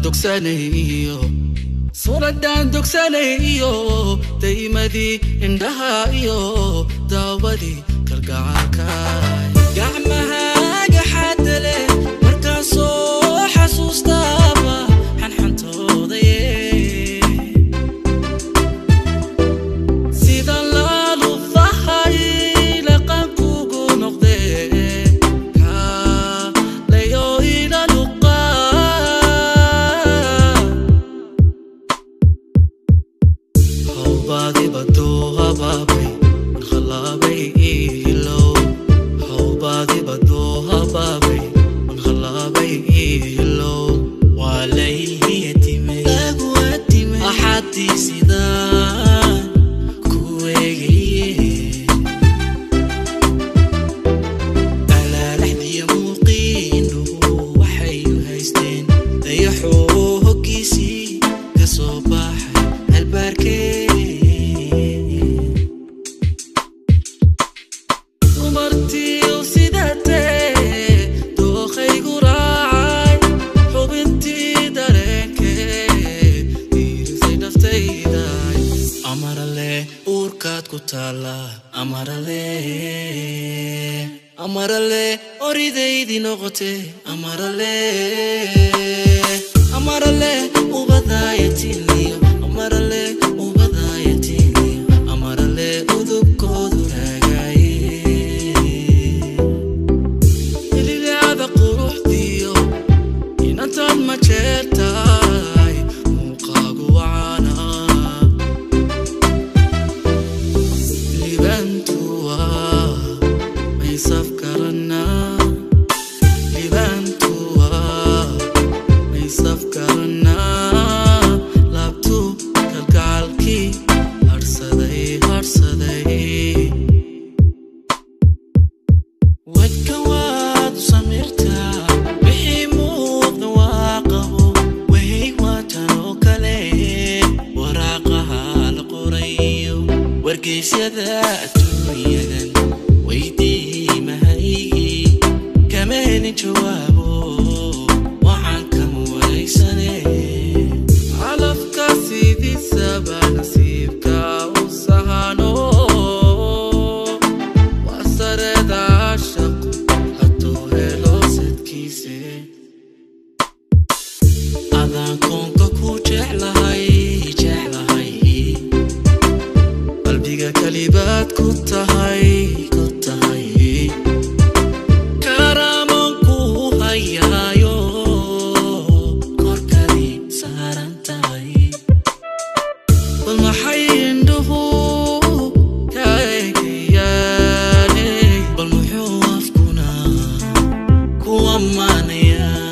Dogsanayo suuraddaan dogsanayo, daymadii indhaha iyo daawadii kalgacaalkaay. Gacmahaaga xaadda leh markaan soo xasuustaaba xanxantoodaye, sida laalufahay laqankugu noqdee kaalayo ila luqaa. Hawbaadibaduu habaabay man khalaabay ihilow, hawbaadibaduu habaabay man khalaabay ihilow. Waa layhiyatimay lagu atimay axadii sidaan ku eegaye, alaalaxdiya muuqiindhuhu waxay u haysteen dayaxoo hoggiisii ka soo baxay albaarkee. Dumartiiu sidatee dookhaygu raacay, xubintii dareenkee diirisay naftayday. Amarale uurkaad ku taalla, amarale amarale oridaydii noqote, amarale amarale ubadaayatiliyo, amarale ubadaayatiliyo, amarale udubkoodu raagaaye. Ililaada quruxdiyo inantan ma jeertaay, muuqaagu wacaana libantuwa maysaf karanaa, libantuwa maysaf karanaa. Laabtu kalgacalkii harsaday harsaday. Wadka waad u samirtaa, wixii muuqda waa qabo, wahey waatan oo kale waraaqaha la qorayo wargeysyada adduunyadan weydiimahaygii kama helin jawaabo, waxaan kama waraysane. Calafka sidiisaba nasiibka u sahano, waa sareeda shaqo hadduu helo sadkiise. Adaan koonka ku jeclahay jeclahay, qalbiga kalibaad ku tahay ku tahay, karaaman ku hayaayo korkadii saaran tahay. Bal maxay indhuhu ka eegayaane? Bal muxuu afkuna ku ammaanayaa?